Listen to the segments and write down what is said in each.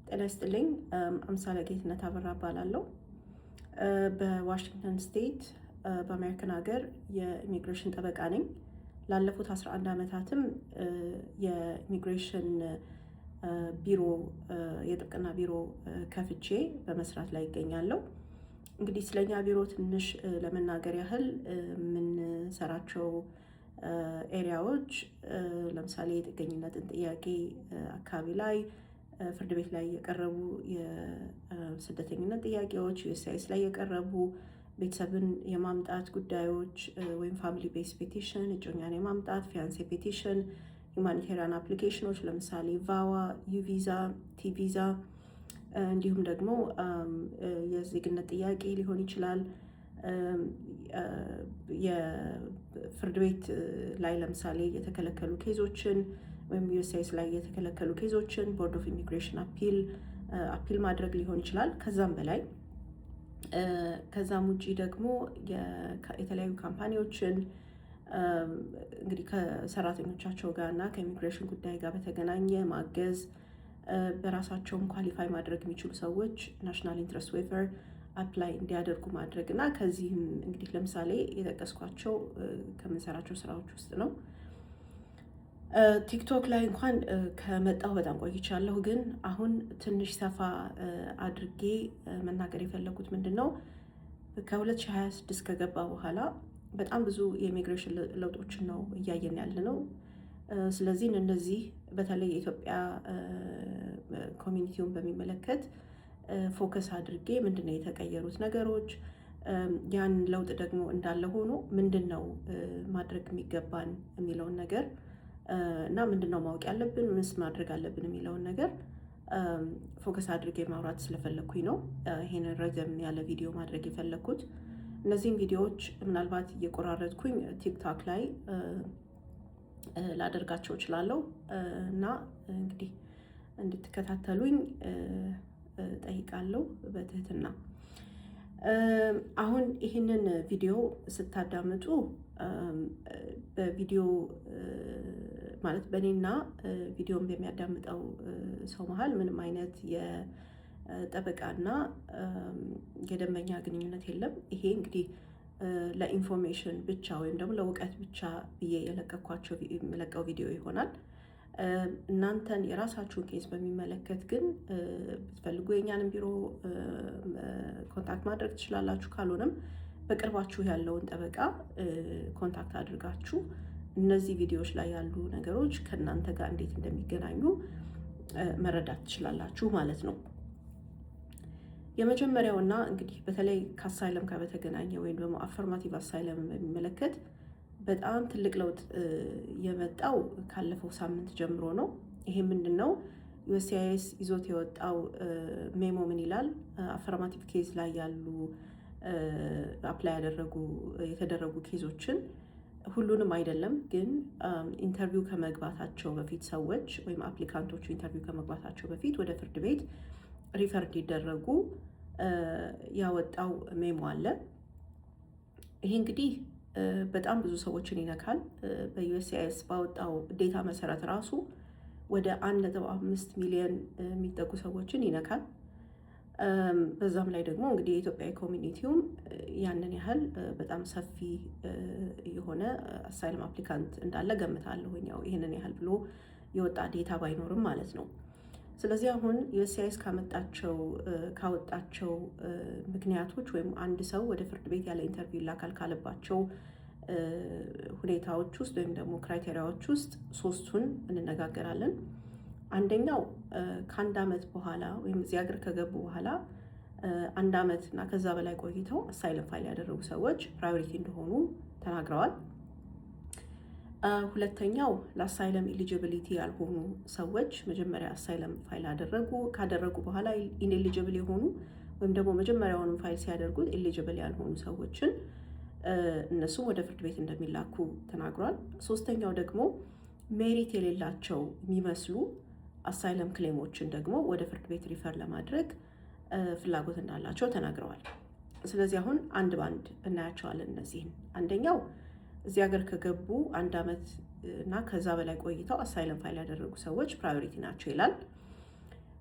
ጤና ይስጥልኝ። አምሳለ ጌትነት አበራ እባላለሁ። በዋሽንግተን State በአሜሪካን ሀገር የኢሚግሬሽን ጠበቃ ነኝ። ላለፉት 11 ዓመታትም የኢሚግሬሽን ቢሮ፣ የጥብቅና ቢሮ ከፍቼ በመስራት ላይ ይገኛለሁ። እንግዲህ ስለኛ ቢሮ ትንሽ ለመናገር ያህል የምንሰራቸው area ዎች ለምሳሌ የጥገኝነትን ጥያቄ አካባቢ ላይ ፍርድ ቤት ላይ የቀረቡ የስደተኝነት ጥያቄዎች፣ USCIS ላይ የቀረቡ ቤተሰብን የማምጣት ጉዳዮች ወይም family based petition፣ እጮኛን የማምጣት fiancé petition፣ humanitarian application ኖች ለምሳሌ VAWA፣ U visa፣ T visa፣ እንዲሁም ደግሞ የዜግነት ጥያቄ ሊሆን ይችላል። የፍርድ ቤት ላይ ለምሳሌ የተከለከሉ case ኦችን ወይም USCIS ላይ የተከለከሉ case ኦችን Board of Immigration Appeal ማድረግ ሊሆን ይችላል። ከዛም በላይ፣ ከዛም ውጭ ደግሞ የተለያዩ company ዎችን እንግዲህ ከሰራተኞቻቸው ጋር እና ከኢሚግሬሽን ጉዳይ ጋር በተገናኘ ማገዝ፣ በራሳቸውም qualify ማድረግ የሚችሉ ሰዎች national interest waiver apply እንዲያደርጉ ማድረግ እና ከዚህም እንግዲህ ለምሳሌ የጠቀስኳቸው ከምንሰራቸው ስራዎች ውስጥ ነው። ቲክቶክ ላይ እንኳን ከመጣሁ በጣም ቆይቻለሁ፣ ግን አሁን ትንሽ ሰፋ አድርጌ መናገር የፈለጉት ምንድን ነው፣ ከ2026 ከገባ በኋላ በጣም ብዙ የኢሚግሬሽን ለውጦችን ነው እያየን ያለ ነው። ስለዚህ እነዚህ በተለይ የኢትዮጵያ community ውን በሚመለከት focus አድርጌ ምንድን ነው የተቀየሩት ነገሮች፣ ያን ለውጥ ደግሞ እንዳለ ሆኖ ምንድን ነው ማድረግ የሚገባን የሚለውን ነገር እና ምንድን ነው ማወቅ ያለብን፣ ምንስ ማድረግ አለብን የሚለውን ነገር focus አድርጌ ማውራት ስለፈለግኩኝ ነው ይሄንን ረዘም ያለ ቪዲዮ ማድረግ የፈለግኩት። እነዚህን ቪዲዮዎች ምናልባት እየቆራረጥኩኝ ቲክቶክ ላይ ላደርጋቸው እችላለሁ እና እንግዲህ እንድትከታተሉኝ ጠይቃለሁ በትህትና። አሁን ይህንን ቪዲዮ ስታዳምጡ በቪዲዮ ማለት በእኔና ቪዲዮን በሚያዳምጠው ሰው መሀል ምንም አይነት የጠበቃና የደንበኛ ግንኙነት የለም። ይሄ እንግዲህ ለ information ብቻ ወይም ደግሞ ለእውቀት ብቻ ብዬ የለቀኳቸው የምለቀው ቪዲዮ ይሆናል። እናንተን የራሳችሁን case በሚመለከት ግን ብትፈልጉ የእኛንም ቢሮ contact ማድረግ ትችላላችሁ። ካልሆነም በቅርባችሁ ያለውን ጠበቃ contact አድርጋችሁ እነዚህ ቪዲዮዎች ላይ ያሉ ነገሮች ከእናንተ ጋር እንዴት እንደሚገናኙ መረዳት ትችላላችሁ ማለት ነው። የመጀመሪያውና እንግዲህ በተለይ ከ asylum ጋር በተገናኘ ወይም ደግሞ affirmative asylum በሚመለከት በጣም ትልቅ ለውጥ የመጣው ካለፈው ሳምንት ጀምሮ ነው። ይሄ ምንድን ነው? USCIS ይዞት የወጣው memo ምን ይላል? Affirmative case ላይ ያሉ apply ያደረጉ የተደረጉ case ኦችን ሁሉንም አይደለም፣ ግን interview ከመግባታቸው በፊት ሰዎች ወይም applicant ኦቹ interview ከመግባታቸው በፊት ወደ ፍርድ ቤት refer እንዲደረጉ ያወጣው memo አለ። ይሄ እንግዲህ በጣም ብዙ ሰዎችን ይነካል። በ USCIS ባወጣው data መሰረት ራሱ ወደ 1.5 ሚሊዮን የሚጠጉ ሰዎችን ይነካል። በዛም ላይ ደግሞ እንግዲህ የኢትዮጵያ community ውም ያንን ያህል በጣም ሰፊ የሆነ asylum applicant እንዳለ ገምታለሁኝ። ያው ይህንን ያህል ብሎ የወጣ data ባይኖርም ማለት ነው። ስለዚህ አሁን USCIS ካመጣቸው ካወጣቸው ምክንያቶች ወይም አንድ ሰው ወደ ፍርድ ቤት ያለ interview ይላካል ካለባቸው ሁኔታዎች ውስጥ ወይም ደግሞ criteria ዎች ውስጥ ሶስቱን እንነጋገራለን። አንደኛው ከአንድ ዓመት በኋላ ወይም እዚህ ሀገር ከገቡ በኋላ አንድ ዓመት እና ከዛ በላይ ቆይተው asylum file ያደረጉ ሰዎች priority እንደሆኑ ተናግረዋል። ሁለተኛው ለ asylum eligibility ያልሆኑ ሰዎች፣ መጀመሪያ asylum file ካደረጉ በኋላ ineligible የሆኑ ወይም ደግሞ መጀመሪያውንም ፋይል ሲያደርጉት eligible ያልሆኑ ሰዎችን እነሱም ወደ ፍርድ ቤት እንደሚላኩ ተናግሯል። ሶስተኛው ደግሞ merit የሌላቸው የሚመስሉ asylum claim ኦችን ደግሞ ወደ ፍርድ ቤት refer ለማድረግ ፍላጎት እንዳላቸው ተናግረዋል። ስለዚህ አሁን አንድ ባንድ እናያቸዋለን እነዚህን። አንደኛው እዚህ ሀገር ከገቡ አንድ ዓመት እና ከዛ በላይ ቆይተው asylum file ያደረጉ ሰዎች priority ናቸው ይላል።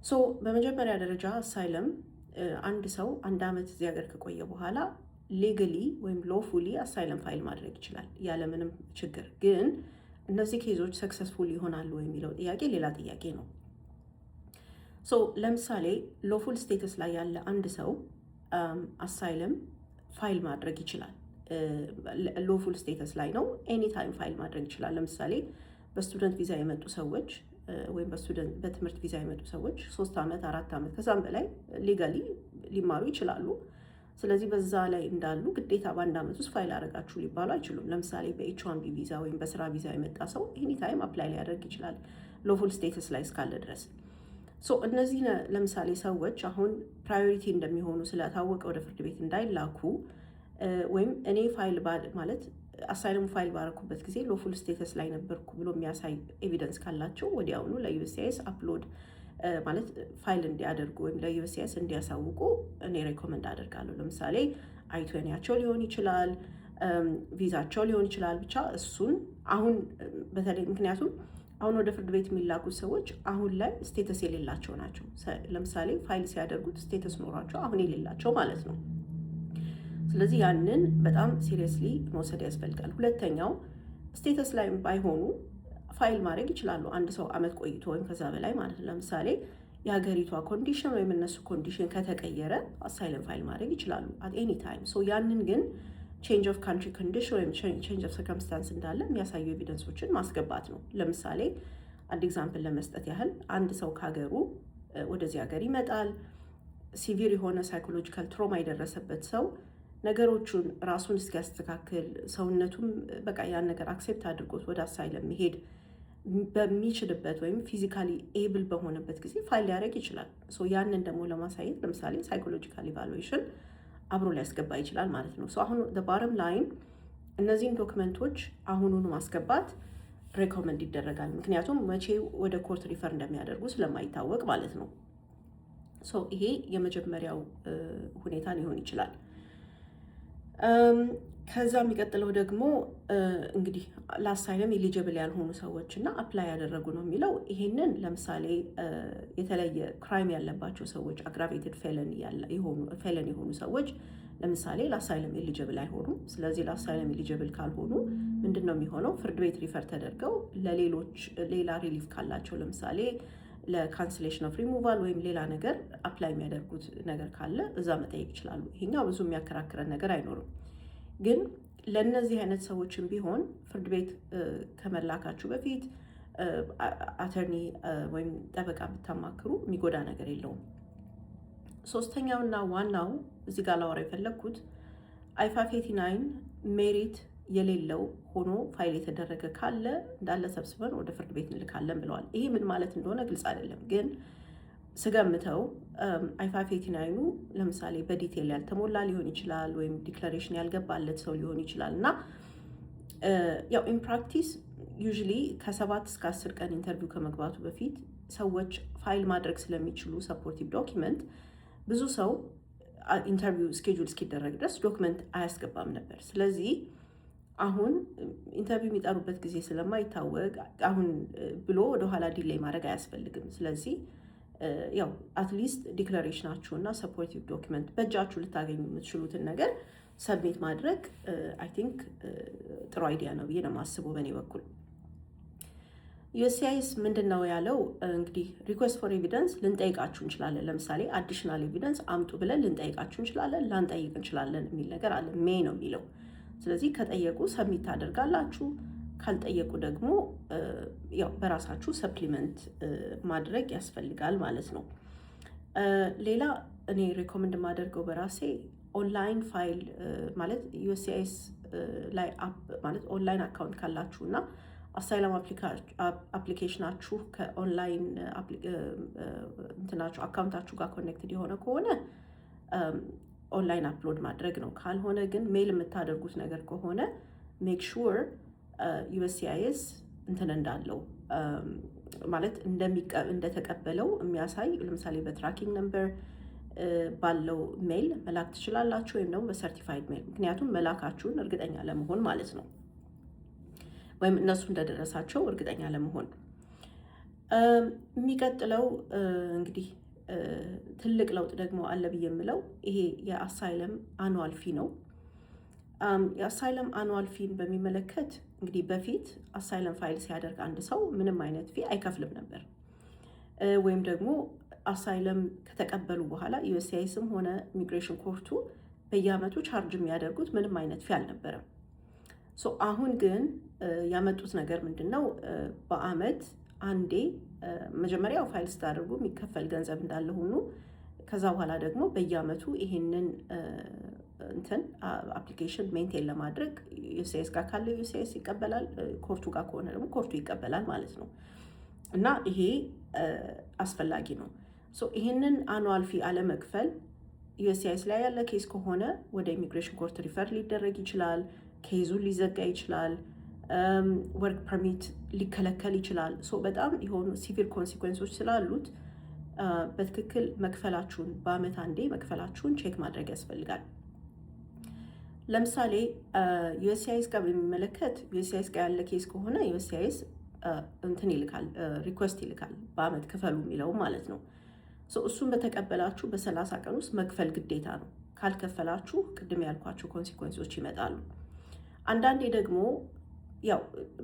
So በመጀመሪያ ደረጃ asylum አንድ ሰው አንድ ዓመት እዚህ ሀገር ከቆየ በኋላ legally ወይም lawfully asylum file ማድረግ ይችላል ያለምንም ችግር። ግን እነዚህ case ኦች successful ይሆናሉ የሚለው ጥያቄ ሌላ ጥያቄ ነው። So ለምሳሌ lawful status ላይ ያለ አንድ ሰው asylum file ማድረግ ይችላል። Lawful status ላይ ነው፣ anytime file ማድረግ ይችላል። ለምሳሌ በ student visa የመጡ ሰዎች ወይም በ student በትምህርት ቪዛ የመጡ ሰዎች 3 ዓመት፣ 4 ዓመት ከዛም በላይ legally ሊማሩ ይችላሉ። ስለዚህ በዛ ላይ እንዳሉ ግዴታ በአንድ ዓመት ውስጥ ፋይል አደረጋችሁ ሊባሉ አይችሉም። ለምሳሌ በ H-1B ቪዛ ወይም በስራ ቪዛ የመጣ ሰው anytime apply ሊያደርግ ይችላል lawful status ላይ እስካለ ድረስ። So እነዚህ ለምሳሌ ሰዎች አሁን priority እንደሚሆኑ ስለታወቀ ወደ ፍርድ ቤት እንዳይላኩ ወይም እኔ ፋይል ማለት asylum ኡ file ባረኩበት ጊዜ lawful status ላይ ነበርኩ ብሎ የሚያሳይ evidence ካላቸው ወዲያውኑ ለ USCIS upload ማለት ፋይል እንዲያደርጉ ወይም ለ USCIS እንዲያሳውቁ እኔ recommend አደርጋለሁ። ለምሳሌ I-20 ያቸው ሊሆን ይችላል፣ ቪዛቸው ሊሆን ይችላል። ብቻ እሱን አሁን በተለይ ምክንያቱም አሁን ወደ ፍርድ ቤት የሚላኩት ሰዎች አሁን ላይ status የሌላቸው ናቸው። ለምሳሌ ፋይል ሲያደርጉት status ኖሯቸው አሁን የሌላቸው ማለት ነው። ስለዚህ ያንን በጣም seriously መውሰድ ያስፈልጋል። ሁለተኛው status ላይ ባይሆኑ ፋይል ማድረግ ይችላሉ። አንድ ሰው አመት ቆይቶ ወይም ከዛ በላይ ማለት ነው። ለምሳሌ የሀገሪቷ condition ወይም እነሱ condition ከተቀየረ asylum file ማድረግ ይችላሉ at any time። So ያንን ግን change of country condition ወይም change of circumstance እንዳለ የሚያሳዩ evidence ኦችን ማስገባት ነው። ለምሳሌ አንድ example ለመስጠት ያህል አንድ ሰው ከሀገሩ ወደዚህ ሀገር ይመጣል። Severe የሆነ psychological trauma የደረሰበት ሰው ነገሮቹን ራሱን እስኪያስተካክል፣ ሰውነቱም በቃ ያን ነገር accept አድርጎት ወደ asylum መሄድ በሚችልበት ወይም physically able በሆነበት ጊዜ ፋይል ሊያደርግ ይችላል። So ያንን ደግሞ ለማሳየት ለምሳሌ psychological evaluation አብሮ ሊያስገባ ይችላል ማለት ነው። አሁን bottom line እነዚህን document ኦች አሁኑኑ ማስገባት recommend ይደረጋል። ምክንያቱም መቼ ወደ court refer እንደሚያደርጉ ስለማይታወቅ ማለት ነው። So ይሄ የመጀመሪያው ሁኔታ ሊሆን ይችላል። ከዛ የሚቀጥለው ደግሞ እንግዲህ ለ asylum eligible ያልሆኑ ሰዎች እና apply ያደረጉ ነው የሚለው። ይሄንን ለምሳሌ የተለየ crime ያለባቸው ሰዎች፣ aggravated felon የሆኑ ሰዎች ለምሳሌ ለ asylum eligible አይሆኑም። ስለዚህ ለ asylum eligible ካልሆኑ ምንድን ነው የሚሆነው? ፍርድ ቤት refer ተደርገው ለሌሎች ሌላ relief ካላቸው፣ ለምሳሌ ለካንስሌሽን ኦፍ ሪሙቫል ወይም ሌላ ነገር apply የሚያደርጉት ነገር ካለ እዛ መጠየቅ ይችላሉ። ይሄኛው ብዙ የሚያከራክረን ነገር አይኖርም። ግን ለእነዚህ አይነት ሰዎችም ቢሆን ፍርድ ቤት ከመላካችሁ በፊት attorney ወይም ጠበቃ ብታማክሩ የሚጎዳ ነገር የለውም። ሶስተኛውና ዋናው እዚህ ጋር ላወራ የፈለግኩት I-589 merit የሌለው ሆኖ ፋይል የተደረገ ካለ እንዳለ ሰብስበን ወደ ፍርድ ቤት እንልካለን ብለዋል። ይሄ ምን ማለት እንደሆነ ግልጽ አይደለም፣ ግን ስገምተው I-589 ኑ ለምሳሌ በ detail ያልተሞላ ሊሆን ይችላል፣ ወይም declaration ያልገባለት ሰው ሊሆን ይችላል። እና ያው in practice usually ከ7 እስከ 10 ቀን interview ከመግባቱ በፊት ሰዎች ፋይል ማድረግ ስለሚችሉ supportive document፣ ብዙ ሰው interview schedule እስኪደረግ ድረስ document አያስገባም ነበር። ስለዚህ አሁን interview የሚጠሩበት ጊዜ ስለማይታወቅ አሁን ብሎ ወደኋላ delay ማድረግ አያስፈልግም። ስለዚህ ያው at least declaration ኣችሁ እና supportive document በእጃችሁ ልታገኙ የምትችሉትን ነገር submit ማድረግ I think ጥሩ idea ነው ብዬ ነው የማስበው በእኔ በኩል። USCIS ምንድን ነው ያለው? እንግዲህ request for evidence ልንጠይቃችሁ እንችላለን። ለምሳሌ additional evidence አምጡ ብለን ልንጠይቃችሁ እንችላለን፣ ላንጠይቅ እንችላለን የሚል ነገር አለ። May ነው የሚለው። ስለዚህ ከጠየቁ submit ታደርጋላችሁ፣ ካልጠየቁ ደግሞ ያው በራሳችሁ supplement ማድረግ ያስፈልጋል ማለት ነው። ሌላ እኔ recommend የማደርገው በራሴ online file ማለት USCIS ላይ ማለት online account ካላችሁ እና asylum application ኣችሁ ከ ኦንላይን እንትናችሁ account ኣችሁ ጋር connected የሆነ ከሆነ online upload ማድረግ ነው። ካልሆነ ግን mail የምታደርጉት ነገር ከሆነ make sure USCIS እንትን እንዳለው ማለት እንደተቀበለው የሚያሳይ ለምሳሌ በ tracking number ባለው mail መላክ ትችላላችሁ፣ ወይም ደግሞ በ certified mail፣ ምክንያቱም መላካችሁን እርግጠኛ ለመሆን ማለት ነው፣ ወይም እነሱ እንደደረሳቸው እርግጠኛ ለመሆን። የሚቀጥለው እንግዲህ ትልቅ ለውጥ ደግሞ አለ ብዬ የምለው ይሄ የ asylum annual fee ነው። የ asylum annual fee ን በሚመለከት እንግዲህ በፊት asylum file ሲያደርግ አንድ ሰው ምንም አይነት fee አይከፍልም ነበር። ወይም ደግሞ asylum ከተቀበሉ በኋላ USCIS ም ሆነ immigration court ኡ በየአመቱ charge የሚያደርጉት ምንም አይነት fee አልነበረም። So አሁን ግን ያመጡት ነገር ምንድን ነው? በአመት አንዴ መጀመሪያው ፋይል ስታደርጉ የሚከፈል ገንዘብ እንዳለ ሆኖ ከዛ በኋላ ደግሞ በየአመቱ ይሄንን እንትን application maintain ለማድረግ USCIS ጋር ካለ USCIS ይቀበላል፣ court ኡ ጋር ከሆነ ደግሞ court ኡ ይቀበላል ማለት ነው። እና ይሄ አስፈላጊ ነው። So ይሄንን annual fee አለመክፈል USCIS ላይ ያለ case ከሆነ ወደ immigration court refer ሊደረግ ይችላል። Case ኡ ሊዘጋ ይችላል። Work permit ሊከለከል ይችላል። So በጣም የሆኑ severe consequence ኦች ስላሉት በትክክል መክፈላችሁን፣ በአመት አንዴ መክፈላችሁን check ማድረግ ያስፈልጋል። ለምሳሌ USCIS ጋር በሚመለከት USCIS ጋር ያለ case ከሆነ USCIS እንትን ይልካል፣ request ይልካል፣ በአመት ክፈሉ የሚለው ማለት ነው። እሱን በተቀበላችሁ በ30 ቀን ውስጥ መክፈል ግዴታ ነው። ካልከፈላችሁ ቅድም ያልኳቸው consequence ኦች ይመጣሉ። አንዳንዴ ደግሞ ያው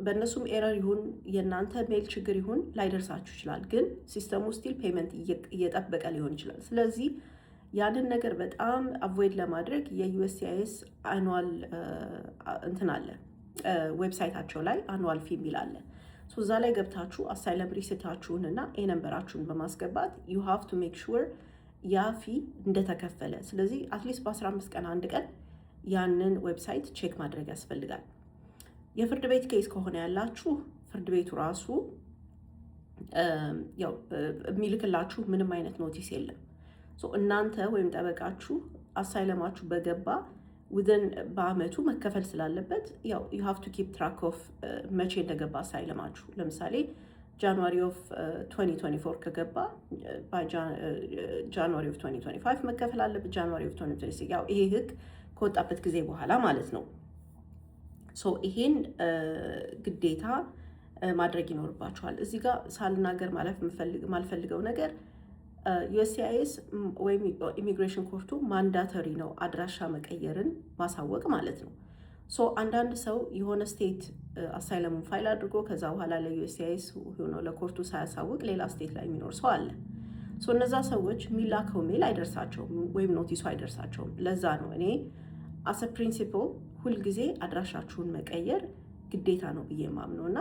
በእነሱም error ይሁን የእናንተ mail ችግር ይሁን ላይደርሳችሁ ይችላል። ግን system ኡ still payment እየጠበቀ ሊሆን ይችላል። ስለዚህ ያንን ነገር በጣም avoid ለማድረግ የ USCIS annual እንትን አለ፣ website ኣቸው ላይ annual fee የሚል አለ። እዛ ላይ ገብታችሁ asylum receipt ኣችሁን እና A number ኣችሁን በማስገባት you have to make sure ያ fee እንደተከፈለ። ስለዚህ at least በ15 ቀን አንድ ቀን ያንን website check ማድረግ ያስፈልጋል። የፍርድ ቤት case ከሆነ ያላችሁ ፍርድ ቤቱ ራሱ ያው የሚልክላችሁ ምንም አይነት notice የለም። እናንተ ወይም ጠበቃችሁ asylum ኣችሁ በገባ within በአመቱ መከፈል ስላለበት ያው you have to keep track of መቼ እንደገባ asylum ኣችሁ። ለምሳሌ January of 2024 ከገባ January of 2025 መከፈል አለበት። January of 2026፣ ያው ይሄ ህግ ከወጣበት ጊዜ በኋላ ማለት ነው። So ይሄን ግዴታ ማድረግ ይኖርባችኋል። እዚህ ጋር ሳልናገር ማለፍ የማልፈልገው ነገር USCIS ወይም immigration court ኡ mandatory ነው አድራሻ መቀየርን ማሳወቅ ማለት ነው። So አንዳንድ ሰው የሆነ state asylum ኡን file አድርጎ ከዛ በኋላ ለ USCIS ሆኖ ለ court ኡ ሳያሳውቅ ሌላ state ላይ የሚኖር ሰው አለ። So እነዛ ሰዎች የሚላከው mail አይደርሳቸውም ወይም notice ኡ አይደርሳቸውም። ለዛ ነው እኔ as a principle ሁልጊዜ አድራሻችሁን መቀየር ግዴታ ነው ብዬ የማምነው እና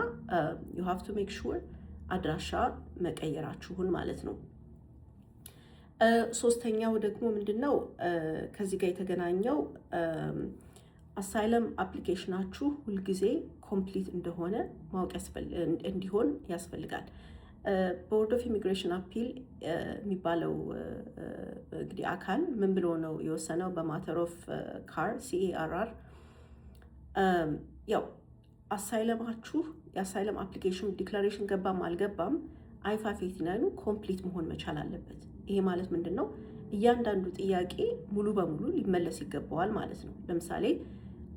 you have to make sure አድራሻ መቀየራችሁን ማለት ነው። ሶስተኛው ደግሞ ምንድን ነው ከዚህ ጋር የተገናኘው? Asylum application ኣችሁ ሁልጊዜ complete እንደሆነ ማወቅ እንዲሆን ያስፈልጋል። Board of Immigration Appeal የሚባለው እንግዲህ አካል ምን ብሎ ነው የወሰነው? በ Matter of CARR፣ CARR፣ ያው asylum ኣችሁ የ asylum application declaration ገባም አልገባም I-589 ኑ complete መሆን መቻል አለበት። ይሄ ማለት ምንድን ነው? እያንዳንዱ ጥያቄ ሙሉ በሙሉ ሊመለስ ይገባዋል ማለት ነው። ለምሳሌ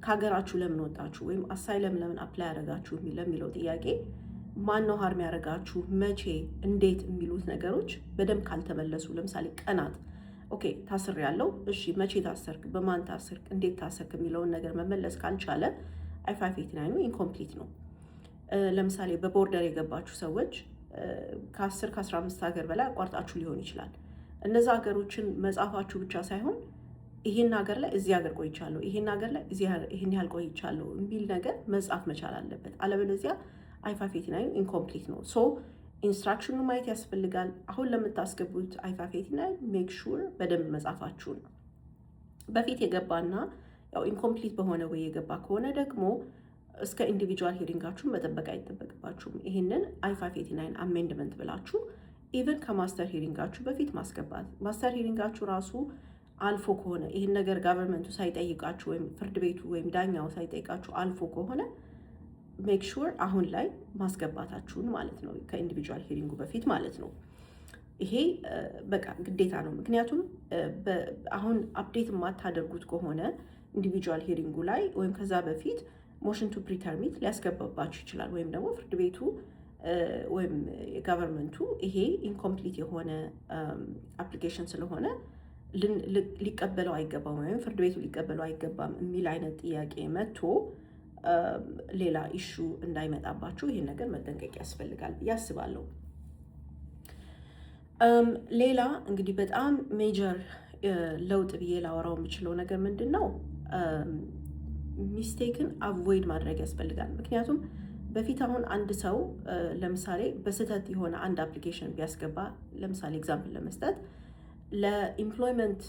ከሀገራችሁ ለምን ወጣችሁ ወይም asylum ለምን apply ያደረጋችሁ ለሚለው ጥያቄ ማን ነው harm ያደረጋችሁ፣ መቼ፣ እንዴት የሚሉት ነገሮች በደንብ ካልተመለሱ፣ ለምሳሌ ቀናት፣ okay ታስሬያለሁ፣ እሺ መቼ ታሰርክ፣ በማን ታሰርክ፣ እንዴት ታሰርክ የሚለውን ነገር መመለስ ካልቻለ I-589 ኑ incomplete ነው። ለምሳሌ በ border የገባችሁ ሰዎች ከ10 ከ15 ሀገር በላይ አቋርጣችሁ ሊሆን ይችላል። እነዛ ሀገሮችን መጻፋችሁ ብቻ ሳይሆን ይሄን ሀገር ላይ እዚህ ሀገር ቆይቻለሁ፣ ይሄን ሀገር ላይ ይሄን ያህል ቆይቻለሁ የሚል ነገር መጻፍ መቻል አለበት። አለበለዚያ I-589 incomplete ነው። So instruction ኑ ማየት ያስፈልጋል። አሁን ለምታስገቡት I-589 make sure በደንብ መጻፋችሁን። በፊት የገባና ያው incomplete በሆነ ወይ የገባ ከሆነ ደግሞ እስከ individual hearing ኣችሁን መጠበቅ አይጠበቅባችሁም። ይህንን I-589 amendment ብላችሁ even ከ master hearing ኣችሁ በፊት ማስገባት፣ master hearing ኣችሁ ራሱ አልፎ ከሆነ፣ ይህን ነገር government ኡ ሳይጠይቃችሁ ወይም ፍርድ ቤቱ ወይም ዳኛው ሳይጠይቃችሁ አልፎ ከሆነ make sure አሁን ላይ ማስገባታችሁን ማለት ነው፣ ከ individual hearing ኡ በፊት ማለት ነው። ይሄ በቃ ግዴታ ነው። ምክንያቱም አሁን update የማታደርጉት ከሆነ individual hearing ኡ ላይ ወይም ከዛ በፊት motion to pretermit ሊያስገባባችሁ ይችላል። ወይም ደግሞ ፍርድ ቤቱ ወይም የ government ኡ ይሄ incomplete የሆነ application ስለሆነ ሊቀበለው አይገባም ወይም ፍርድ ቤቱ ሊቀበለው አይገባም የሚል አይነት ጥያቄ መጥቶ ሌላ issue እንዳይመጣባችሁ ይህን ነገር መጠንቀቅ ያስፈልጋል ብዬ አስባለሁ። ሌላ እንግዲህ በጣም major ለውጥ ብዬ ላወራው የምችለው ነገር ምንድን ነው? Mistake ን avoid ማድረግ ያስፈልጋል። ምክንያቱም በፊት አሁን አንድ ሰው ለምሳሌ በስህተት የሆነ አንድ application ቢያስገባ፣ ለምሳሌ example ለመስጠት፣ ለ employment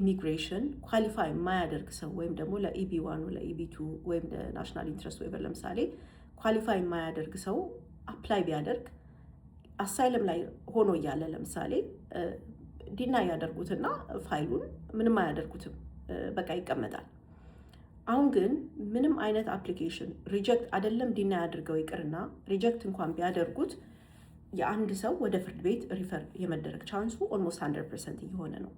immigration qualify የማያደርግ ሰው ወይም ደግሞ ለ EB-1፣ ለ EB-2 ወይም ለ national interest waiver ለምሳሌ qualify የማያደርግ ሰው apply ቢያደርግ፣ asylum ላይ ሆኖ እያለ ለምሳሌ deny ያደርጉትና ፋይሉን ምንም አያደርጉትም፣ በቃ ይቀመጣል። አሁን ግን ምንም አይነት application reject አይደለም deny አድርገው ይቅርና reject እንኳን ቢያደርጉት የአንድ ሰው ወደ ፍርድ ቤት refer የመደረግ chance ኡ almost 100% እየሆነ ነው።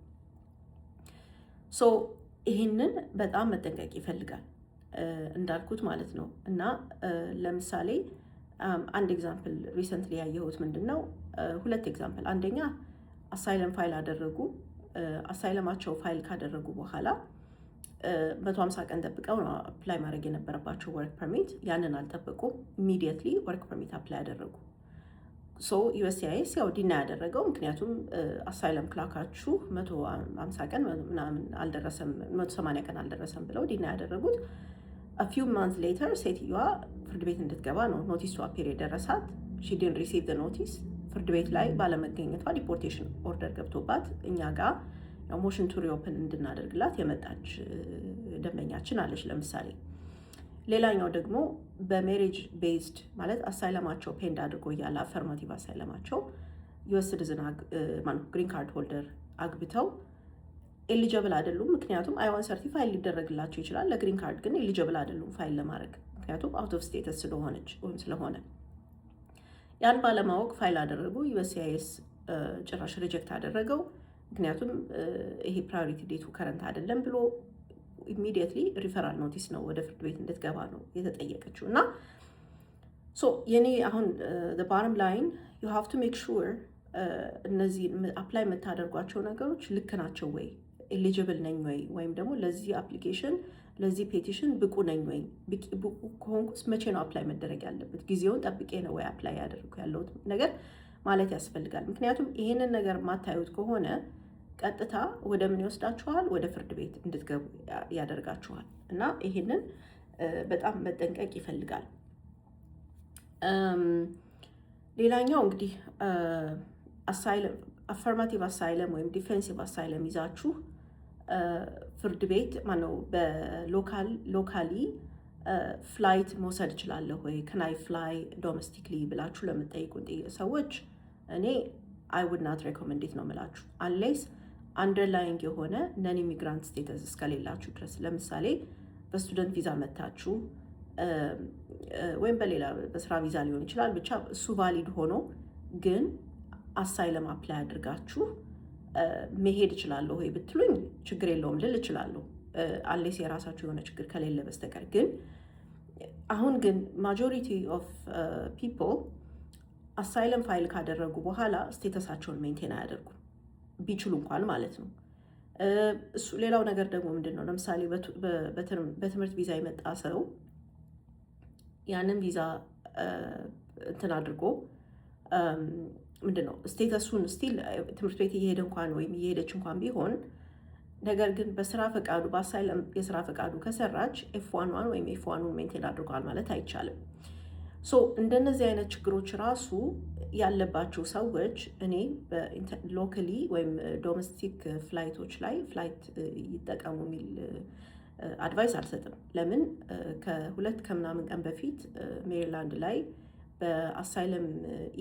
So ይህንን በጣም መጠንቀቅ ይፈልጋል እንዳልኩት ማለት ነው። እና ለምሳሌ አንድ example recently ያየሁት ምንድን ነው? ሁለት example። አንደኛ asylum file አደረጉ። Asylum ኣቸው file ካደረጉ በኋላ 150 ቀን ጠብቀው ነው apply ማድረግ የነበረባቸው work permit። ያንን አልጠበቁም። Immediately work permit apply አደረጉ። So USCIS ያው deny ያደረገው፣ ምክንያቱም asylum clock ኣችሁ 150 ቀን ምናምን አልደረሰም፣ 180 ቀን አልደረሰም ብለው deny ያደረጉት። Few months later ሴትዮዋ ፍርድ ቤት እንድትገባ ነው notice to appear የደረሳት። She didn't receive notice። ፍርድ ቤት ላይ ባለመገኘቷ deportation order ገብቶባት እኛ ጋር motion to reopen እንድናደርግላት የመጣች ደንበኛችን አለች። ለምሳሌ ሌላኛው ደግሞ በ marriage based ማለት asylum ኣቸው pend አድርጎ እያለ affirmative asylum ኣቸው US citizen፣ green card holder አግብተው eligible አይደሉም። ምክንያቱም I-130 file ሊደረግላቸው ይችላል። ለ green card ግን eligible አይደሉም ፋይል ለማድረግ፣ ምክንያቱም out of status ስለሆነች ወይም ስለሆነ። ያን ባለማወቅ ፋይል አደረጉ። USCIS ጭራሽ reject አደረገው። ምክንያቱም ይሄ priority date ኡ current አይደለም ብሎ immediately referral notice ነው፣ ወደ ፍርድ ቤት እንድትገባ ነው የተጠየቀችው። እና so የኔ አሁን bottom line, you have to make sure እነዚህ apply የምታደርጓቸው ነገሮች ልክ ናቸው ወይ፣ eligible ነኝ ወይ፣ ወይም ደግሞ ለዚህ application፣ ለዚህ petition ብቁ ነኝ ወይ፣ ብቁ ከሆንኩስ መቼ ነው apply መደረግ ያለበት፣ ጊዜውን ጠብቄ ነው ወይ apply ያደረግኩ ያለሁት ነገር ማለት ያስፈልጋል። ምክንያቱም ይሄንን ነገር የማታዩት ከሆነ ቀጥታ ወደ ምን ይወስዳችኋል? ወደ ፍርድ ቤት እንድትገቡ ያደርጋችኋል። እና ይሄንን በጣም መጠንቀቅ ይፈልጋል። ሌላኛው እንግዲህ affirmative asylum ወይም defensive asylum ይዛችሁ ፍርድ ቤት ማነው በ locally flight መውሰድ እችላለሁ ወይ፣ can I fly domestically ብላችሁ ለምትጠይቁን ሰዎች እኔ I would not recommend it ነው የምላችሁ፣ unless underlying የሆነ non immigrant status እስከሌላችሁ ድረስ። ለምሳሌ በ student visa መታችሁ ወይም በሌላ በስራ ቪዛ ሊሆን ይችላል። ብቻ እሱ valid ሆኖ ግን asylum apply አድርጋችሁ መሄድ እችላለሁ ወይ ብትሉኝ ችግር የለውም ልል እችላለሁ፣ unless የራሳችሁ የሆነ ችግር ከሌለ በስተቀር። ግን አሁን ግን majority of people asylum file ካደረጉ በኋላ status ኣቸውን maintain አያደርጉም፣ ቢችሉ እንኳን ማለት ነው። እሱ ሌላው ነገር ደግሞ ምንድን ነው? ለምሳሌ በትምህርት ቪዛ የመጣ ሰው ያንን ቪዛ እንትን አድርጎ ምንድን ነው status ኡን still ትምህርት ቤት እየሄደ እንኳን ወይም እየሄደች እንኳን ቢሆን፣ ነገር ግን በስራ ፈቃዱ፣ በ asylum የስራ ፈቃዱ ከሰራች F-1 1 ወይም F-1 ኡን maintain አድርጓል ማለት አይቻልም። So እንደነዚህ አይነት ችግሮች ራሱ ያለባቸው ሰዎች እኔ locally ወይም domestic flight ኦች ላይ flight ይጠቀሙ የሚል advice አልሰጥም። ለምን፣ ከሁለት ከምናምን ቀን በፊት ሜሪላንድ ላይ በ asylum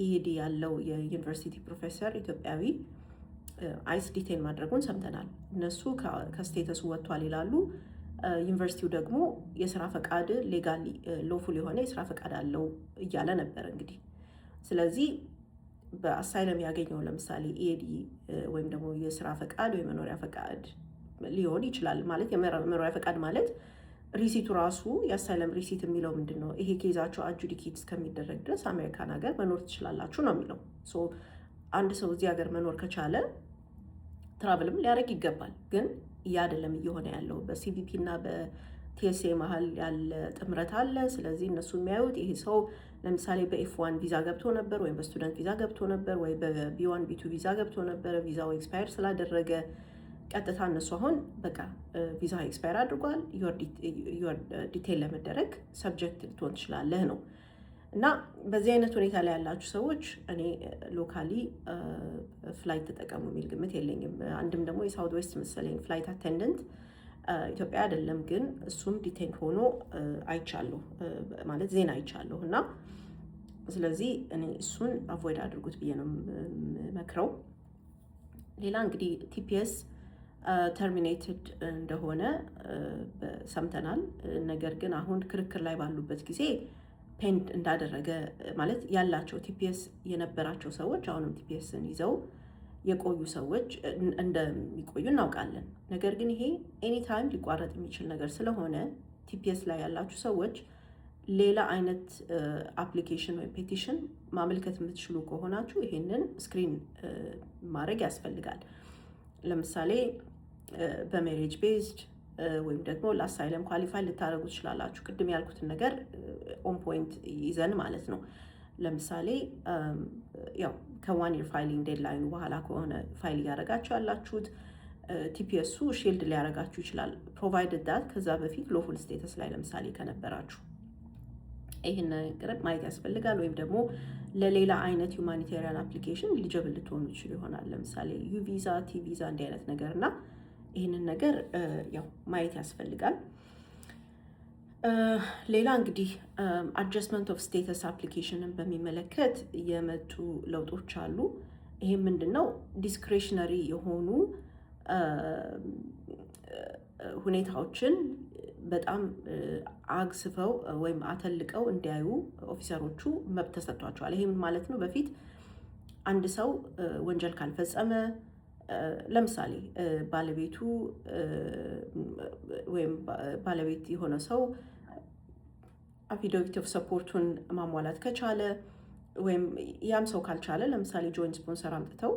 EAD ያለው የዩኒቨርሲቲ ፕሮፌሰር ኢትዮጵያዊ ICE detain ማድረጉን ሰምተናል። እነሱ ከ status ኡ ወጥቷል ይላሉ። ዩኒቨርሲቲው ደግሞ የስራ ፈቃድ legally lawful የሆነ የስራ ፈቃድ አለው እያለ ነበር እንግዲህ። ስለዚህ በ asylum ያገኘው ለምሳሌ EAD ወይም ደግሞ የስራ ፈቃድ ወይ መኖሪያ ፈቃድ ሊሆን ይችላል። ማለት የመኖሪያ ፈቃድ ማለት Receipt ኡ ራሱ የ asylum receipt የሚለው ምንድን ነው? ይሄ case ኣችሁ adjudicate እስከሚደረግ ድረስ አሜሪካን ሀገር መኖር ትችላላችሁ ነው የሚለው። So አንድ ሰው እዚህ ሀገር መኖር ከቻለ travel ም ሊያደርግ ይገባል። ግን ያ አይደለም እየሆነ ያለው። በ CBP እና በ TSA መሀል ያለ ጥምረት አለ። ስለዚህ እነሱ የሚያዩት ይሄ ሰው ለምሳሌ በ F1 ቪዛ ገብቶ ነበር ወይም በ student ቪዛ ገብቶ ነበር ወይ በ B1 B2 ቪዛ ገብቶ ነበረ። ቪዛው expire ስላደረገ ቀጥታ እነሱ አሁን በቃ ቪዛ expire አድርጓል፣ detain ለመደረግ subject ልትሆን ትችላለህ ነው። እና በዚህ አይነት ሁኔታ ላይ ያላችሁ ሰዎች እኔ locally flight ተጠቀሙ የሚል ግምት የለኝም። አንድም ደግሞ የ Southwest መሰለኝ flight attendant፣ ኢትዮጵያ አይደለም ግን፣ እሱም detain ሆኖ አይቻለሁ፣ ማለት ዜና አይቻለሁ። እና ስለዚህ እኔ እሱን avoid አድርጉት ብዬ ነው የምመክረው። ሌላ እንግዲህ TPS terminated እንደሆነ ሰምተናል። ነገር ግን አሁን ክርክር ላይ ባሉበት ጊዜ pend እንዳደረገ፣ ማለት ያላቸው TPS የነበራቸው ሰዎች አሁንም TPS ን ይዘው የቆዩ ሰዎች እንደሚቆዩ እናውቃለን። ነገር ግን ይሄ anytime ሊቋረጥ የሚችል ነገር ስለሆነ TPS ላይ ያላችሁ ሰዎች ሌላ አይነት application ወይም petition ማመልከት የምትችሉ ከሆናችሁ ይሄንን screen ማድረግ ያስፈልጋል። ለምሳሌ በ marriage based ወይም ደግሞ ለ asylum qualify ልታደርጉ ትችላላችሁ። ቅድም ያልኩትን ነገር on point ይዘን ማለት ነው። ለምሳሌ ያው ከ one year filing deadline ኑ በኋላ ከሆነ ፋይል እያደረጋችሁ ያላችሁት TPS ኡ shield ሊያደርጋችሁ ይችላል። Provided that ከዛ በፊት lawful status ላይ ለምሳሌ ከነበራችሁ ይህን ነገር ማየት ያስፈልጋል። ወይም ደግሞ ለሌላ አይነት humanitarian application eligible ልትሆኑ ይችሉ ይሆናል። ለምሳሌ U visa፣ T visa እንዲህ አይነት ነገር። እና ይህንን ነገር ያው ማየት ያስፈልጋል። ሌላ እንግዲህ adjustment of status application ን በሚመለከት የመጡ ለውጦች አሉ። ይሄ ምንድን ነው? Discretionary የሆኑ ሁኔታዎችን በጣም አግዝፈው ወይም አተልቀው እንዲያዩ officer ኦቹ መብት ተሰጥቷቸዋል። ይሄ ምን ማለት ነው? በፊት አንድ ሰው ወንጀል ካልፈጸመ፣ ለምሳሌ ባለቤቱ ወይም ባለቤት የሆነ ሰው affidavit of support ኡን ማሟላት ከቻለ ወይም ያም ሰው ካልቻለ ለምሳሌ joint sponsor አምጥተው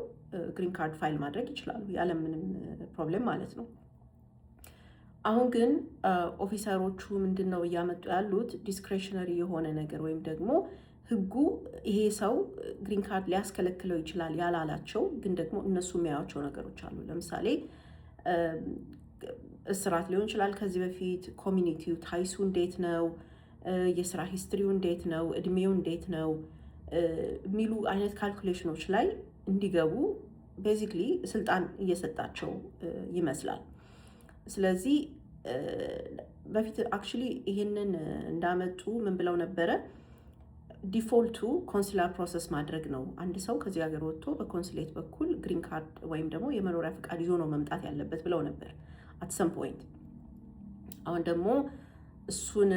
green card file ማድረግ ይችላሉ ያለምንም problem ማለት ነው። አሁን ግን officer ኦቹ ምንድን ነው እያመጡ ያሉት? Discretionary የሆነ ነገር ወይም ደግሞ ህጉ ይሄ ሰው green card ሊያስከለክለው ይችላል ያላላቸው ግን ደግሞ እነሱ የሚያዩቸው ነገሮች አሉ። ለምሳሌ እስራት ሊሆን ይችላል። ከዚህ በፊት community ው ties ኡ እንዴት ነው፣ የስራ history ው እንዴት ነው፣ እድሜው እንዴት ነው የሚሉ አይነት calculation ኖች ላይ እንዲገቡ basically ስልጣን እየሰጣቸው ይመስላል። ስለዚህ በፊት actually ይህንን እንዳመጡ ምን ብለው ነበረ? Default ኡ consular process ማድረግ ነው። አንድ ሰው ከዚህ ሀገር ወጥቶ በ consulate በኩል green card ወይም ደግሞ የመኖሪያ ፈቃድ ይዞ ነው መምጣት ያለበት ብለው ነበር at some point። አሁን ደግሞ እሱን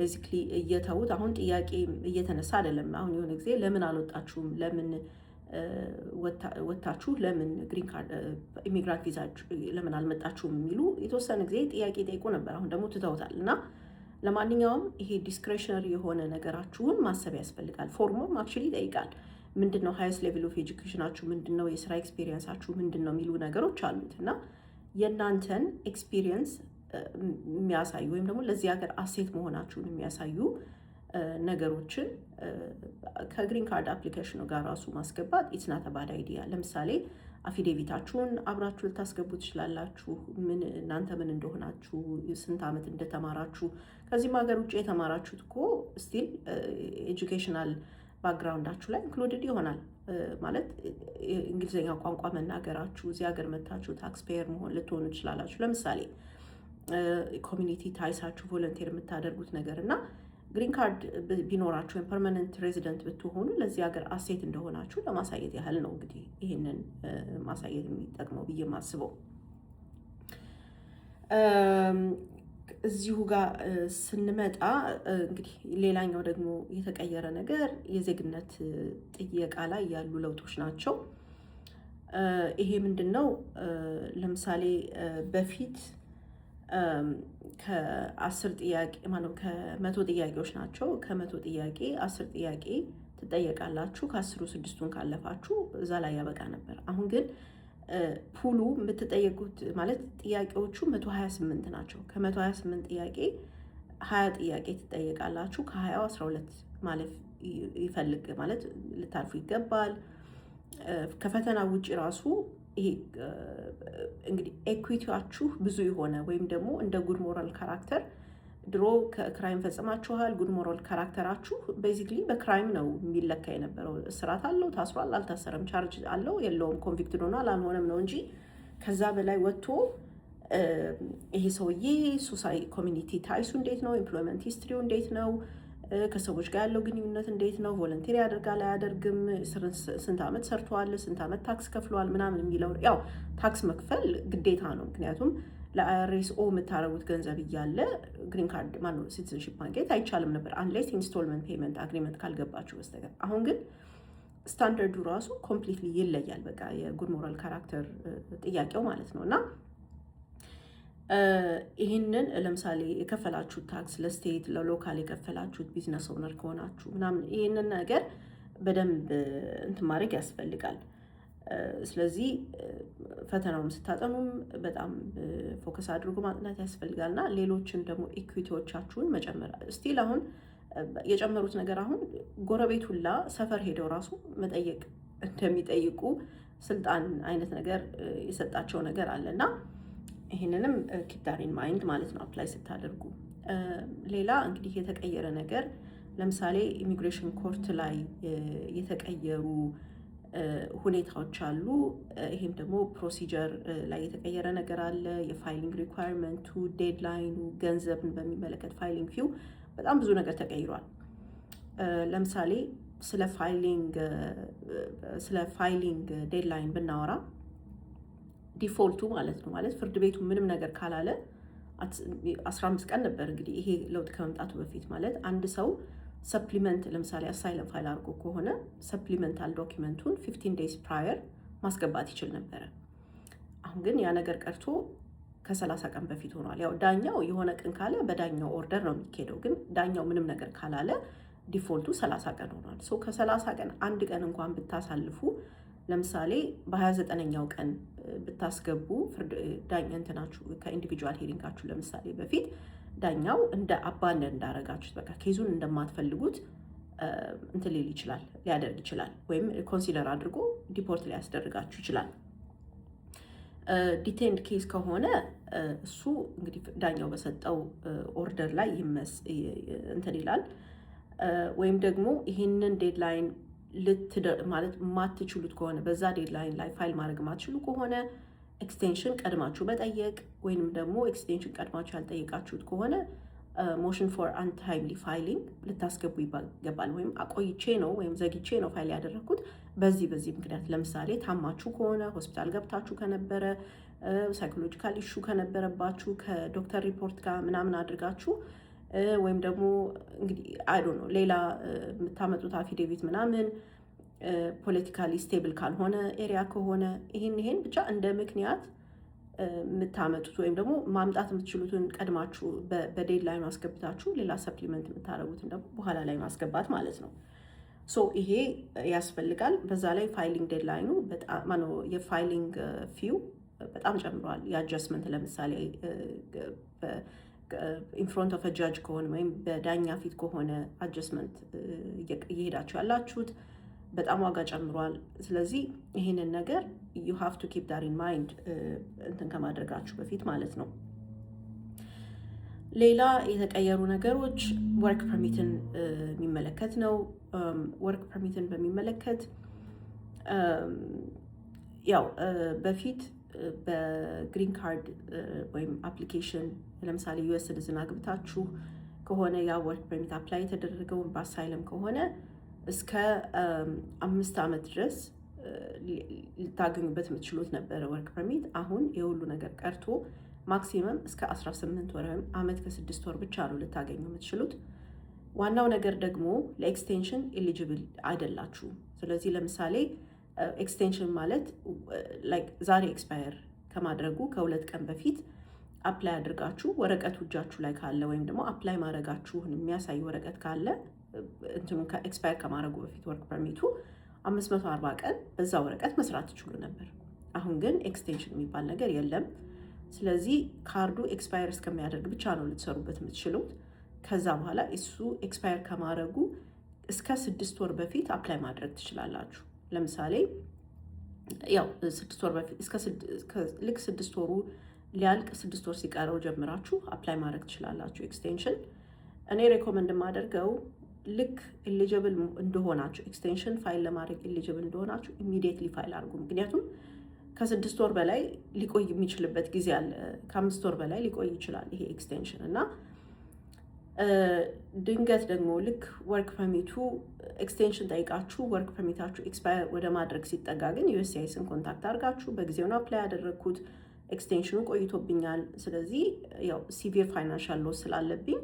basically እየተዉት አሁን ጥያቄ እየተነሳ አይደለም። አሁን የሆነ ጊዜ ለምን አልወጣችሁም፣ ለምን ወታችሁ ለምን green card immigrant ቪዛ ለምን አልመጣችሁም የሚሉ የተወሰነ ጊዜ ጥያቄ ጠይቆ ነበር። አሁን ደግሞ ትተውታል። እና ለማንኛውም ይሄ discretionary የሆነ ነገራችሁን ማሰብ ያስፈልጋል። ፎርሙም actually ይጠይቃል። ምንድን ነው highest level of education ኣችሁ ምንድን ነው፣ የስራ experience ኣችሁ ምንድን ነው የሚሉ ነገሮች አሉት። እና የእናንተን experience የሚያሳዩ ወይም ደግሞ ለዚህ ሀገር asset መሆናችሁን የሚያሳዩ ነገሮችን ከ green card application ኑ ጋር ራሱ ማስገባት it's not a bad idea። ለምሳሌ affidavit ኣችሁን አብራችሁ ልታስገቡ ትችላላችሁ። ምን እናንተ ምን እንደሆናችሁ፣ ስንት ዓመት እንደተማራችሁ። ከዚህም ሀገር ውጭ የተማራችሁት እኮ still educational background ኣችሁ ላይ included ይሆናል። ማለት እንግሊዝኛ ቋንቋ መናገራችሁ፣ እዚህ ሀገር መታችሁ taxpayer መሆን ልትሆኑ ትችላላችሁ። ለምሳሌ community ties ኣችሁ፣ volunteer የምታደርጉት ነገር እና green card ቢኖራችሁ ወይም permanent resident ብትሆኑ ለዚህ ሀገር asset እንደሆናችሁ ለማሳየት ያህል ነው እንግዲህ ይህንን ማሳየት የሚጠቅመው ብዬ የማስበው። እዚሁ ጋር ስንመጣ እንግዲህ ሌላኛው ደግሞ የተቀየረ ነገር የዜግነት ጥየቃ ላይ ያሉ ለውጦች ናቸው። ይሄ ምንድን ነው? ለምሳሌ በፊት ከ10 ጥያቄ፣ ማነው፣ ከ100 ጥያቄዎች ናቸው። ከ100 ጥያቄ 10 ጥያቄ ትጠየቃላችሁ። ከ10ሩ ስድስቱን ካለፋችሁ እዛ ላይ ያበቃ ነበር። አሁን ግን pool ኡ የምትጠየቁት ማለት ጥያቄዎቹ 128 ናቸው። ከ128 ጥያቄ 20 ጥያቄ ትጠየቃላችሁ። ከ20ው 12 ማለፍ ይፈልግ ማለት ልታልፉ ይገባል። ከፈተና ውጭ ራሱ ይሄ እንግዲህ equity ያችሁ ብዙ የሆነ ወይም ደግሞ እንደ good moral character፣ ድሮ crime ፈጽማችኋል፣ good moral character ኣችሁ basically በ crime ነው የሚለካ የነበረው። እስራት አለው፣ ታስሯል፣ አልታሰረም፣ charge አለው የለውም፣ convicted ሆኗል አልሆነም ነው እንጂ ከዛ በላይ ወጥቶ ይሄ ሰውዬ social community ties ኡ እንዴት ነው፣ employment history ው እንዴት ነው፣ ከሰዎች ጋር ያለው ግንኙነት እንዴት ነው፣ volunteer ያደርጋል አያደርግም፣ ስንት ዓመት ሰርቷል፣ ስንት ዓመት tax ከፍሏል ምናምን የሚለው። ያው tax መክፈል ግዴታ ነው። ምክንያቱም ለ IRS owe የምታደርጉት ገንዘብ እያለ green card፣ ማነው፣ citizenship ማግኘት አይቻልም ነበር unless installment payment agreement ካልገባችሁ በስተቀር። አሁን ግን ስታንዳርዱ ራሱ completely ይለያል። በቃ የ good moral character ጥያቄው ማለት ነው። እና ይህንን ለምሳሌ የከፈላችሁት tax ለ state፣ ለ local የከፈላችሁት፣ business owner ከሆናችሁ ምናምን ይህንን ነገር በደንብ እንትን ማድረግ ያስፈልጋል። ስለዚህ ፈተናውም ስታጠኑም በጣም focus አድርጎ ማጥናት ያስፈልጋል። እና ሌሎችን ደግሞ equity ዎቻችሁን መጨመር፣ still አሁን የጨመሩት ነገር አሁን ጎረቤት ሁላ ሰፈር ሄደው ራሱ መጠየቅ እንደሚጠይቁ ስልጣን አይነት ነገር የሰጣቸው ነገር አለ። እና ይህንንም keep that in mind ማለት ነው apply ስታደርጉ። ሌላ እንግዲህ የተቀየረ ነገር ለምሳሌ immigration court ላይ የተቀየሩ ሁኔታዎች አሉ። ይሄም ደግሞ procedure ላይ የተቀየረ ነገር አለ። የ filing requirement ኡ፣ deadline ኑ፣ ገንዘብን በሚመለከት filing fee ው በጣም ብዙ ነገር ተቀይሯል። ለምሳሌ ስለ filing deadline ብናወራ default ኡ ማለት ነው፣ ማለት ፍርድ ቤቱ ምንም ነገር ካላለ 15 ቀን ነበር እንግዲህ ይሄ ለውጥ ከመምጣቱ በፊት። ማለት አንድ ሰው supplement፣ ለምሳሌ asylum file አድርጎ ከሆነ supplemental document ኡን 15 days prior ማስገባት ይችል ነበረ። አሁን ግን ያ ነገር ቀርቶ ከ30 ቀን በፊት ሆኗል። ያው ዳኛው የሆነ ቀን ካለ በዳኛው order ነው የሚኬደው። ግን ዳኛው ምንም ነገር ካላለ default ኡ 30 ቀን ሆኗል። So ከ30 ቀን አንድ ቀን እንኳን ብታሳልፉ፣ ለምሳሌ በ29ኛው ቀን ብታስገቡ፣ ፍርድ ዳኛ እንትናችሁ ከ individual hearing ኣችሁ ለምሳሌ በፊት ዳኛው እንደ abandon እንዳረጋችሁት፣ በቃ case ኡን እንደማትፈልጉት እንትን ሊል ይችላል፣ ሊያደርግ ይችላል፣ ወይም consider አድርጎ deport ሊያስደርጋችሁ ይችላል። Detained case ከሆነ እሱ እንግዲህ ዳኛው በሰጠው order ላይ እንትን ይላል። ወይም ደግሞ ይህንን deadline ማለት የማትችሉት ከሆነ፣ በዛ deadline ላይ ፋይል ማድረግ የማትችሉ ከሆነ extension ቀድማችሁ መጠየቅ፣ ወይንም ደግሞ extension ቀድማችሁ ያልጠየቃችሁት ከሆነ motion for untimely filing ልታስገቡ ይገባል። ወይም አቆይቼ ነው ወይም ዘግይቼ ነው ፋይል ያደረግኩት በዚህ በዚህ ምክንያት፣ ለምሳሌ ታማችሁ ከሆነ፣ ሆስፒታል ገብታችሁ ከነበረ፣ psychological issue ከነበረባችሁ ከዶክተር ሪፖርት ጋር ምናምን አድርጋችሁ፣ ወይም ደግሞ እንግዲህ I don't know ሌላ የምታመጡት affidavit ምናምን፣ politically stable ካልሆነ area ከሆነ፣ ይህን ይሄን ብቻ እንደ ምክንያት የምታመጡት ወይም ደግሞ ማምጣት የምትችሉትን ቀድማችሁ በ deadline አስገብታችሁ ሌላ supplement የምታደርጉትን ደግሞ በኋላ ላይ ማስገባት ማለት ነው። So ይሄ ያስፈልጋል። በዛ ላይ filing deadline ኑ፣ ማነው፣ የ filing fee ው በጣም ጨምሯል። የ adjustment ለምሳሌ in front of judge ከሆነ ወይም በዳኛ ፊት ከሆነ adjustment እየሄዳችሁ ያላችሁት በጣም ዋጋ ጨምሯል። ስለዚህ ይህንን ነገር you have to keep that in mind እንትን ከማድረጋችሁ በፊት ማለት ነው። ሌላ የተቀየሩ ነገሮች work permit ን የሚመለከት ነው። Work permit ን በሚመለከት ያው በፊት በ green card ወይም application ለምሳሌ US citizen አግብታችሁ ከሆነ ያ work permit apply የተደረገውን በ asylum ከሆነ እስከ 5 ዓመት ድረስ ልታገኙበት የምትችሉት ነበረ work permit። አሁን የሁሉ ነገር ቀርቶ maximum እስከ 18 ወር ወይም አመት ከ6 ወር ብቻ ነው ልታገኙ የምትችሉት። ዋናው ነገር ደግሞ ለ extension eligible አይደላችሁም። ስለዚህ ለምሳሌ extension ማለት like ዛሬ expire ከማድረጉ ከ2 ቀን በፊት Apply አድርጋችሁ ወረቀቱ እጃችሁ ላይ ካለ ወይም ደግሞ apply ማድረጋችሁን የሚያሳይ ወረቀት ካለ እንትኑ expire ከማድረጉ በፊት work permit ኡ 540 ቀን በዛ ወረቀት መስራት ትችሉ ነበር። አሁን ግን extension የሚባል ነገር የለም። ስለዚህ ካርዱ expire እስከሚያደርግ ብቻ ነው ልትሰሩበት የምትችሉት። ከዛ በኋላ እሱ expire ከማድረጉ እስከ 6 ወር በፊት apply ማድረግ ትችላላችሁ። ለምሳሌ ያው 6 ወር በፊት፣ ልክ 6 ወሩ ሊያልቅ 6 ወር ሲቀረው ጀምራችሁ apply ማድረግ ትችላላችሁ extension። እኔ recommend የማደርገው ልክ eligible እንደሆናችሁ፣ extension file ለማድረግ eligible እንደሆናችሁ immediately file አድርጉ። ምክንያቱም ከ6 ወር በላይ ሊቆይ የሚችልበት ጊዜ አለ። ከ5 ወር በላይ ሊቆይ ይችላል ይሄ extension። እና ድንገት ደግሞ ልክ work permit ኡ extension ጠይቃችሁ work permit ኣችሁ expire ወደ ማድረግ ሲጠጋ ግን USCIS ን contact አድርጋችሁ በጊዜው ነው apply ያደረግኩት፣ extension ኑ ቆይቶብኛል፣ ስለዚህ ያው severe financial loss ስላለብኝ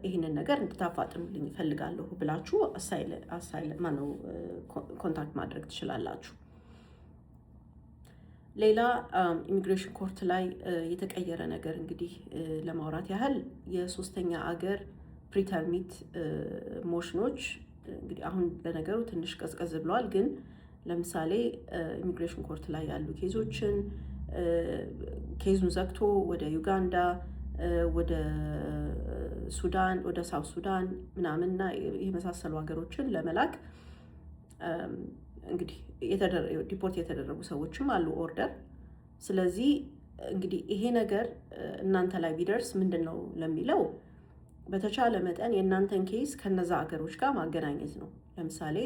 ይህንን ነገር እንድታፋጥኑልኝ እፈልጋለሁ ብላችሁ ማነው contact ማድረግ ትችላላችሁ። ሌላ immigration court ላይ የተቀየረ ነገር እንግዲህ ለማውራት ያህል የሶስተኛ አገር pretermit motion ኖች እንግዲህ አሁን ለነገሩ ትንሽ ቀዝቀዝ ብለዋል። ግን ለምሳሌ immigration court ላይ ያሉ case ኦችን case ኡን ዘግቶ ወደ ዩጋንዳ፣ ወደ ሱዳን፣ ወደ South Sudan ምናምንና የመሳሰሉ ሀገሮችን ለመላክ እንግዲህ deport የተደረጉ ሰዎችም አሉ order። ስለዚህ እንግዲህ ይሄ ነገር እናንተ ላይ ቢደርስ ምንድን ነው ለሚለው በተቻለ መጠን የእናንተን case ከነዛ ሀገሮች ጋር ማገናኘት ነው። ለምሳሌ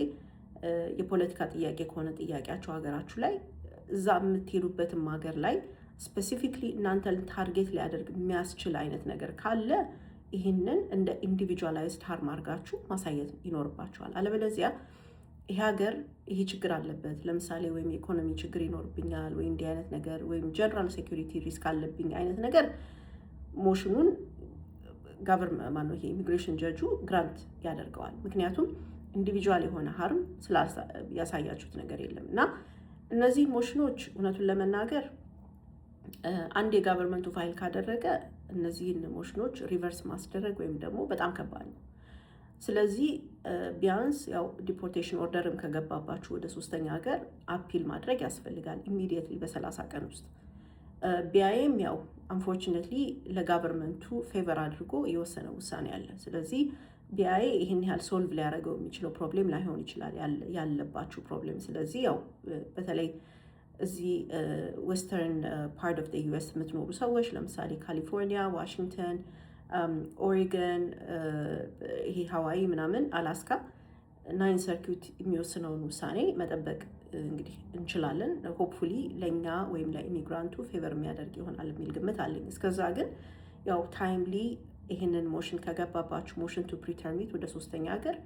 የፖለቲካ ጥያቄ ከሆነ ጥያቄያቸው ሀገራችሁ ላይ፣ እዛ የምትሄዱበትም ሀገር ላይ specifically እናንተን target ሊያደርግ የሚያስችል አይነት ነገር ካለ ይህንን እንደ individualized harm አድርጋችሁ ማሳየት ይኖርባችኋል። አለበለዚያ ይሄ ሀገር ይሄ ችግር አለበት፣ ለምሳሌ ወይም የኢኮኖሚ ችግር ይኖርብኛል ወይ እንዲህ አይነት ነገር ወይም general security risk አለብኝ አይነት ነገር motion ኑን government ማነው ይሄ immigration judge ኡ grant ያደርገዋል። ምክንያቱም individual የሆነ harm ያሳያችሁት ነገር የለም። እና እነዚህ motion ኖች እውነቱን ለመናገር አንድ የ government ኡ file ካደረገ እነዚህን motion ኖች reverse ማስደረግ ወይም ደግሞ በጣም ከባድ ነው። ስለዚህ ቢያንስ ያው deportation order ም ከገባባችሁ ወደ ሶስተኛ ሀገር appeal ማድረግ ያስፈልጋል immediately በ30 ቀን ውስጥ። BIA ም ያው unfortunately ለ government ኡ favor አድርጎ የወሰነ ውሳኔ አለ። ስለዚህ BIA ይህን ያህል solve ሊያደርገው የሚችለው problem ላይሆን ይችላል ያለባችሁ problem። ስለዚህ ያው በተለይ እዚህ western part of US የምትኖሩ ሰዎች ለምሳሌ ካሊፎርኒያ፣ ዋሽንግተን፣ ኦሪገን፣ ይሄ ሀዋይ ምናምን፣ አላስካ Ninth Circuit የሚወስነውን ውሳኔ መጠበቅ እንግዲህ እንችላለን። Hopefully ለእኛ ወይም ለ immigrant ኡ favor የሚያደርግ ይሆናል የሚል ግምት አለኝ። እስከዛ ግን ያው timely ይህንን motion ከገባባችሁ motion to pretermit ወደ ሶስተኛ ሀገር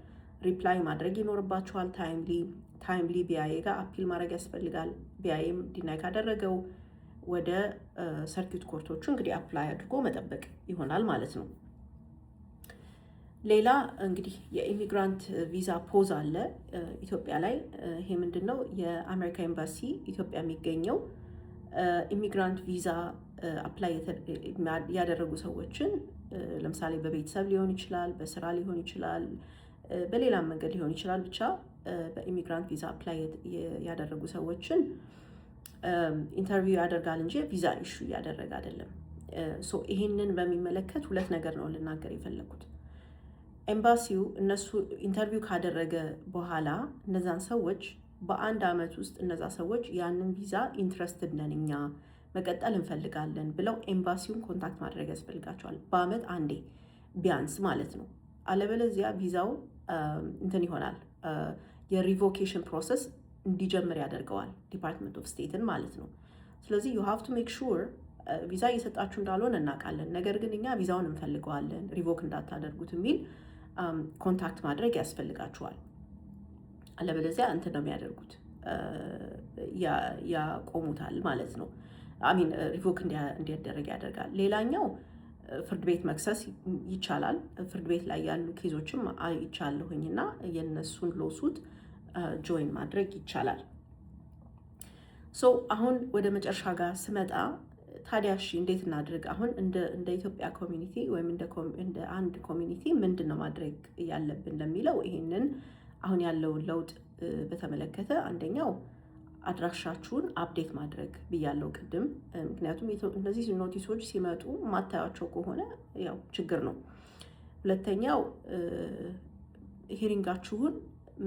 reply ማድረግ ይኖርባችኋል። Timely BIA ጋር appeal ማድረግ ያስፈልጋል። BIA ም deny ካደረገው ወደ circuit court ኦቹ እንግዲህ apply አድርጎ መጠበቅ ይሆናል ማለት ነው። ሌላ እንግዲህ የ immigrant visa pause አለ ኢትዮጵያ ላይ። ይሄ ምንድን ነው? የአሜሪካ ኤምባሲ ኢትዮጵያ የሚገኘው immigrant visa apply ያደረጉ ሰዎችን ለምሳሌ በቤተሰብ ሊሆን ይችላል፣ በስራ ሊሆን ይችላል፣ በሌላም መንገድ ሊሆን ይችላል። ብቻ በ immigrant visa apply ያደረጉ ሰዎችን interview ያደርጋል እንጂ visa issue እያደረገ አይደለም። So ይሄንን በሚመለከት ሁለት ነገር ነው ልናገር የፈለግኩት። ኤምባሲው እነሱ interview ካደረገ በኋላ እነዛን ሰዎች በአንድ ዓመት ውስጥ እነዛ ሰዎች ያንን ቪዛ interested ነን እኛ መቀጠል እንፈልጋለን ብለው ኤምባሲውን contact ማድረግ ያስፈልጋቸዋል። በአመት አንዴ ቢያንስ ማለት ነው። አለበለዚያ ቪዛው እንትን ይሆናል፣ የ revocation process እንዲጀምር ያደርገዋል Department of State ን ማለት ነው። ስለዚህ you have to make sure ቪዛ እየሰጣችሁ እንዳልሆነ እናውቃለን፣ ነገር ግን እኛ ቪዛውን እንፈልገዋለን revoke እንዳታደርጉት የሚል contact ማድረግ ያስፈልጋችኋል። አለበለዚያ እንትን ነው የሚያደርጉት፣ ያቆሙታል ማለት ነው። I mean revoke እንዲያደረግ ያደርጋል። ሌላኛው ፍርድ ቤት መክሰስ ይቻላል። ፍርድ ቤት ላይ ያሉ case ኦችም አይቻለሁኝ እና የነሱን lawsuit join ማድረግ ይቻላል። So አሁን ወደ መጨረሻ ጋር ስመጣ ታዲያ እሺ እንዴት እናድርግ? አሁን እንደ ኢትዮጵያ community ወይም እንደ አንድ community ምንድን ነው ማድረግ ያለብን ለሚለው፣ ይሄንን አሁን ያለውን ለውጥ በተመለከተ አንደኛው አድራሻችሁን update ማድረግ ብያለው ቅድም። ምክንያቱም እነዚህ notice ኦች ሲመጡ ማታያቸው ከሆነ ያው ችግር ነው። ሁለተኛው hearing ኣችሁን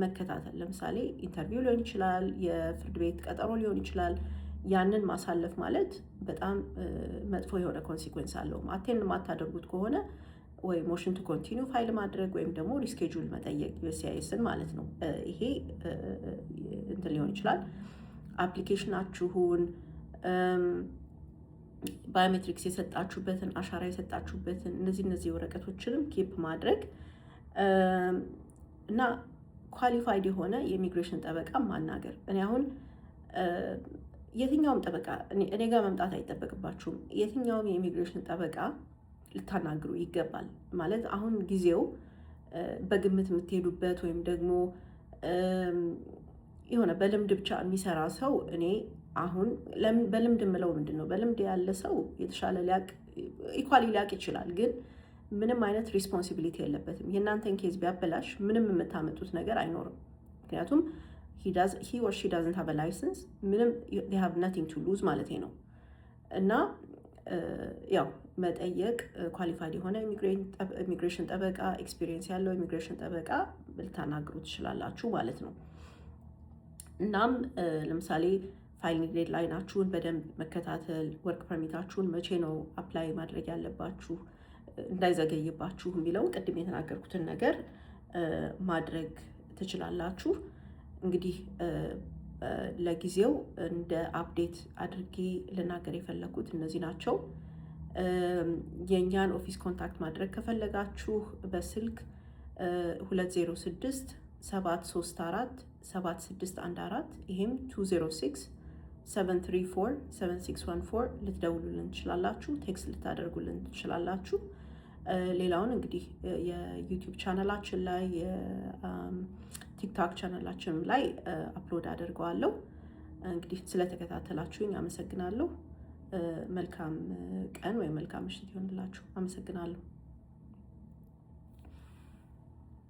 መከታተል፣ ለምሳሌ interview ሊሆን ይችላል፣ የፍርድ ቤት ቀጠሮ ሊሆን ይችላል። ያንን ማሳለፍ ማለት በጣም መጥፎ የሆነ consequence አለው። Attend የማታደርጉት ከሆነ ወይ motion to continue file ማድረግ ወይም ደግሞ reschedule መጠየቅ USCIS ን ማለት ነው። ይሄ እንትን ሊሆን ይችላል። Application ኣችሁን፣ biometrics የሰጣችሁበትን፣ አሻራ የሰጣችሁበትን እነዚህ ወረቀቶችንም keep ማድረግ እና qualified የሆነ የኢሚግሬሽን ጠበቃ ማናገር። እኔ አሁን የትኛውም ጠበቃ እኔ ጋር መምጣት አይጠበቅባችሁም። የትኛውም የኢሚግሬሽን ጠበቃ ልታናግሩ ይገባል። ማለት አሁን ጊዜው በግምት የምትሄዱበት ወይም ደግሞ የሆነ በልምድ ብቻ የሚሰራ ሰው፣ እኔ አሁን በልምድ የምለው ምንድን ነው? በልምድ ያለ ሰው የተሻለ ሊያቅ፣ equally ሊያቅ ይችላል፣ ግን ምንም አይነት responsibility የለበትም። የእናንተን case ቢያበላሽ ምንም የምታመጡት ነገር አይኖርም። ምክንያቱም he or she doesn't have license፣ ምንም have nothing to lose ማለት ነው። እና ያው መጠየቅ፣ qualified የሆነ ኢሚግሬሽን ጠበቃ፣ experience ያለው ኢሚግሬሽን ጠበቃ ልታናግሩ ትችላላችሁ ማለት ነው። እናም ለምሳሌ filing deadline ኣችሁን በደንብ መከታተል፣ work permit ኣችሁን መቼ ነው apply ማድረግ ያለባችሁ እንዳይዘገይባችሁ የሚለውን ቅድም የተናገርኩትን ነገር ማድረግ ትችላላችሁ። እንግዲህ ለጊዜው እንደ update አድርጌ ልናገር የፈለኩት እነዚህ ናቸው። የእኛን office contact ማድረግ ከፈለጋችሁ በስልክ 206 734 7614፣ ይሄም 206 734 7614 ልትደውሉልን ትችላላችሁ፣ text ልታደርጉልን ትችላላችሁ። ሌላውን እንግዲህ የ YouTube channel ኣችን ላይ፣ የ TikTok channel ኣችን ላይ upload አደርገዋለሁ። እንግዲህ ስለተከታተላችሁኝ አመሰግናለሁ። መልካም ቀን ወይም መልካም ምሽት ይሆንላችሁ። አመሰግናለሁ።